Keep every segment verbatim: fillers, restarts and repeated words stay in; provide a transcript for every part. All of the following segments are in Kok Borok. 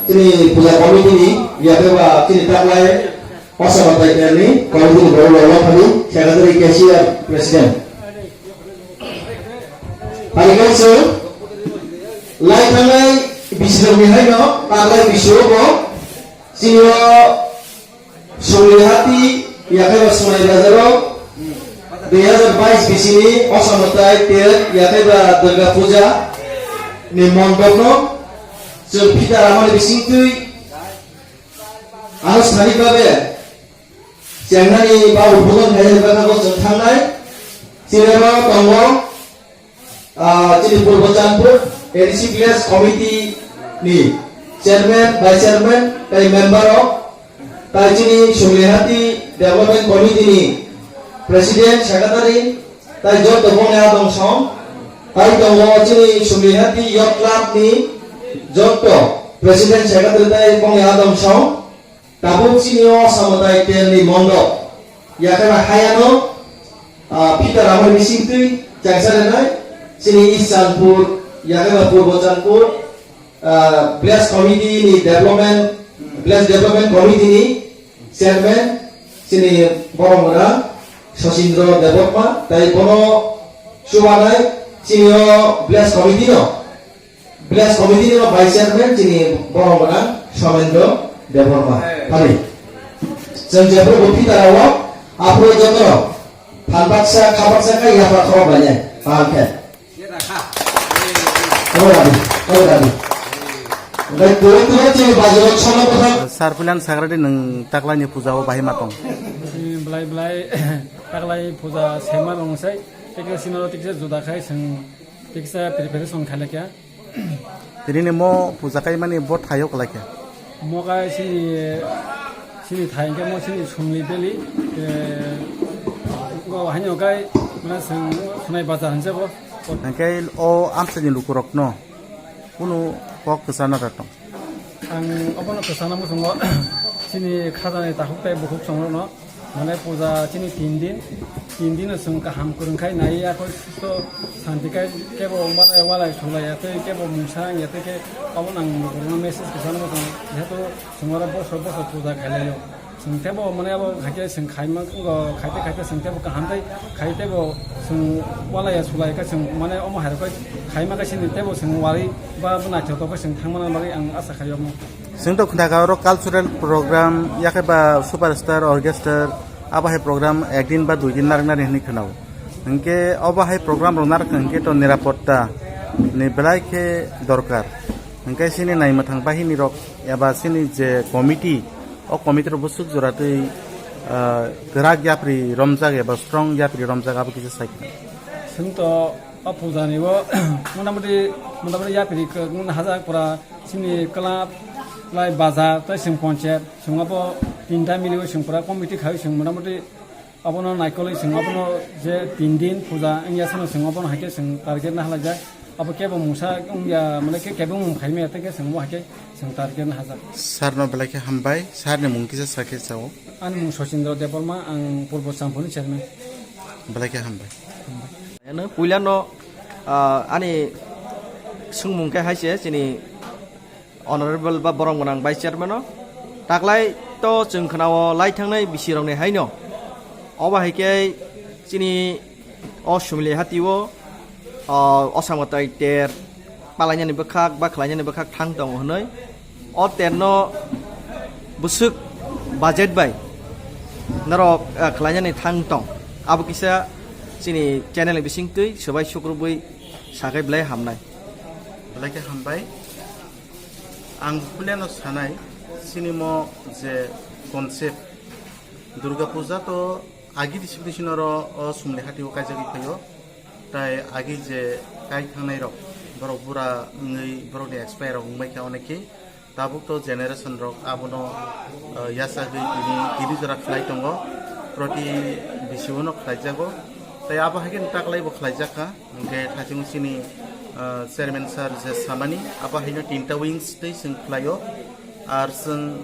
Chini puja committee ni, ya, beba, chini taklai, Osama Paikar ni committee ni borok rok no phani, secretary, cashier, president. Phani khe chwng lai thangnai bisi rok ni hai no, taklai bisi rok bo, chini o Sumlihati, yakheba Sunai Bazaro, dui hazar bais bisini Osamotai Tet, yakheba Durga Puja ni mondopno chwng phita ramani bisingtwi anusthanik babe chengnani ba udbodon khainani bagwi chwng thangnai. Chini oro tongo, Ah, chini Purbo Chandpur A D C Village Committee ni Chairman, Vice Chairman, tei member rok, tai chini Sumlihati Development Committee ni President, Secretary, tai joto bongni adong song, tai tongo chini Sumlihati Youth Club ni joto President, Secretary, tai bongni adong song. Tabuk chini o Osamotai Tet ni mondop, yakheba hayano, ah, phita ramani bisingtwi changsa rwnai, chini East Chandpur, yakheba Purbo Chandpur, ah, Village Committee ni Development, Village Development Committee ni Chairman, chini borok mwnang Sachindra Debbarma, tai bono chubanai chini o Village Committee no. Village Committee ni Vice Chairman chini borok mwnang Somendro Debbarma. Phani. Chwng jephuru bo phita rao, aphuru joto rok phan baksa, kha baksa khe yapha khorok lainai. Kaham khe. Obo dabi, obo dabi. Omo dabi. Omo dabi. Sir, puilan sagradi nwng taklaini puja o bahai ma tong? Belai belai taklai puja sema rong sai. Teksa sinoro teksa juda khai seng teksa preparation khailakya. Tini ni mo puja kaimani bo thaio kwlaikha. Mo kai sini, sini thai hwnkhe mo sini Sumli Valley, eh, go haino kai, mane seng Sunai Bazar hinse bo. Hwnkhe o amchaini lukurokno kunu kok kwchana da tong? Ang obono kwchana muchungo, sini khajani takhuk tei bukhuk songrokno. Mane puja chini tin din, tin din o chwng kaham kwrwng khai nai ya, khoi susto santi khai kebo walai walai sulai ya tei kebo mungsa ya tei khe abo nang kwrwngno message kwchang bo tong, jehetu chwng oro bosor bosor puja khai lai o. Chwng tebo mane abo hai khe chwng khai ma, khaite khaite chwng tebo kaham tei khai tebo chwng walai ya sulai khe chwng mane omo hai rok khai ma khe chini tebo chwng wari ba naithotok khe chwng thang mana bagwi ang asa khai omo. Chwng to khna kha oro cultural program, yakhe ba superstar, orchestra, abo hai program ek din ba dui din narwk nani hinwi khwnao. Hinkhe obo hai program rok narwk kha hinkhe to nirapotta ni belai khe dorkar. Hinkhe chini naimwthang bahini rok eba chini je committee, o committee rok bwswk jora twi, ah, kwrak yapri romjak eba strong yapri romjak abo kisa sai khna. Chwng to o puja ni o motamoti, motamoti yapri kwrwng hajak pura. Chini club, lai bazar, tei chwng ponchayat, chwng abo tinta miliwi chwng pura committee khai chwng motamoti abono naikolwi chwng abono je tin din puja wngya sano chwng abono hai khe chwng target na halai jak. Abo kebo mungsa wngya, mane khe kebo mung khai maya tei khe chwng bo hai khe chwng target na hajak. Sir no belai khe hambai, sir ni mung kisa sa khe sao. Ani mung Sachindra Debbarma, ang Purbo Champur ni chairman. Belai khe hambai. Ano puila no, ah, ani swngmung khe hai se chini Honorable ba borok gwnang Vice Chairman no. Taklai to chwng khwnao lai thangnai bisi rok ni hai no. Obo hai khe chini o Sumli hati o, o, Osamotai ter palainani bwkhak ba khlainani bwkhak thang tongo hwnwi. O ter no bwswk budget bai norok, ah, khlainani thang tong. Abo kisa chini channel ni bisingtwi swbai sukrubwi sakai belai hamnai. Belai khe hambai. Ang puilano sanai, sinimo je concept, Durga Puja to agi disibisino ro o Sumli hati o kaijagwi phaio. Tai agi je kai thangnai rok, borok bura wngwi borokni expire rok wngbai kha onekhe. Tabuk to generation rok abono, eh, yachagwi tini, tini jora khlai tongo, proti bisi o no khlaijago. Tai abo hai khe taklai bo khlaijak kha. Hwnkhe thaichung chini ah, chairman sir je samani, abo haino tinta wings tei chwng khlaio. Ar chwng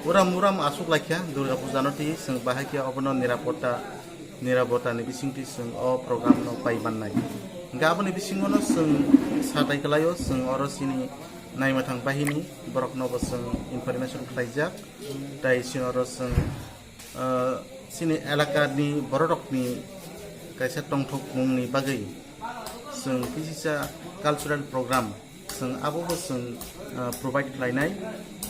uram uram aswk laikha Durga Puja no twi chwng bahai khe obono nirapotta, nirabota ni bisingtwi chwng o program no pai mannai. Hingkhe aboni bisingo no chwng satai kwlaio, chwng oro chini naimathang bahini borok no bo chwng information khlaijak. Tai chini oro chwng, ah, chini elakani bororokni kaisa tongthokmungni bagwi chwng kisisa cultural program chwng abo bo chwng, ah, provide khlainai.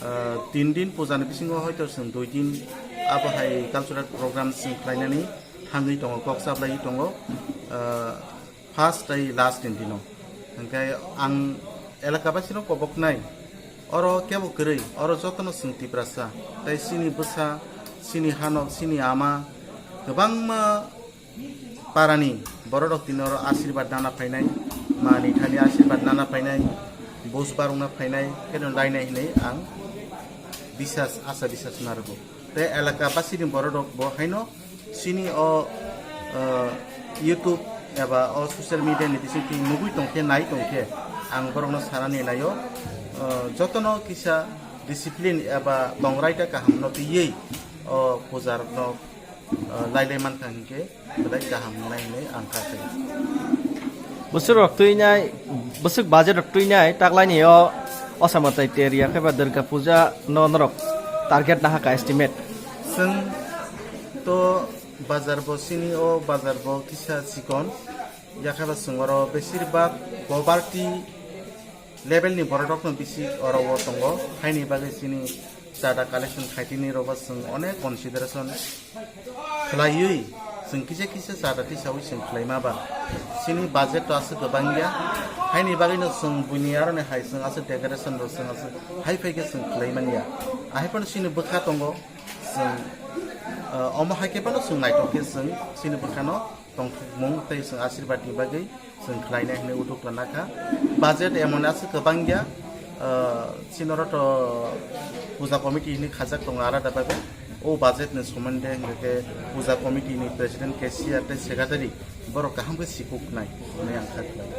Ah, tin din puja ni bisingo hoito chwng dui din abo hai cultural program chwng khlainani thangwi tongo, kok chaplaiwi tongo. Ah, first tei last ni dino. Hingkhe ang elaka basino koboknai, oro kebo kwrwi, oro jotono chwng Tiprasa, tei chini bwsa, chini hanok, chini ama, kwbangma parani bororok tini oro asirbat nana phainai, mani thani asirbat nana phainai, buj barungna phainai, keno lainai hinwi ang bisas, asa bisas narwgo. Tei elaka basini bororok bo haino chini o, ah, YouTube eba o social media ni bisingtwi nugwi tongkhe, nai tongkhe, ang borokno sanani naio, ah, jotono kisa discipline eba tongrai ta kaham no twiwi o puja rokno, ah, lailai mankha hinkhe belai kaham wngnai hinwi ang kha khe. Bwswk rok twi nai, bwswk budget rok twi nai taklaini o Osamatai Teria khe ba Durga Puja no norok target naha ka estimate? Chwng to bazar bo chini o bazar bo kisa chikon, yakhe ba chwng oro besir bak poverty level ni borok rok no bisi oro o tongo, haini bagwi chini chada collection khaitini rok bo chwng onek consideration khlaiwi chwng kisa kisa chada tisawi chwng khlaima ba chini budget to aswk kwbang ya, haini bagwi no chwng buini aro ni hai chwng aswk decoration rok chwng aswk hai phai khe chwng khlai man ya, ahai phano chini bwkha tongo chwng, ah, omo hai khe phano chwng naithok khe chwng chini bwkha no tongthokmung tei chwng asirbat ni bagwi chwng khlainai hinwi utuk rwna kha. Budget emon aswk kwbang ya, ah, chini oro to puja committee hinwi khajak tongo alada bagwi. O budget ni somonde hwnkhe puja committee ni president, cashier tei secretary borok kaham khe sikuknai hinwi ang kha khlai.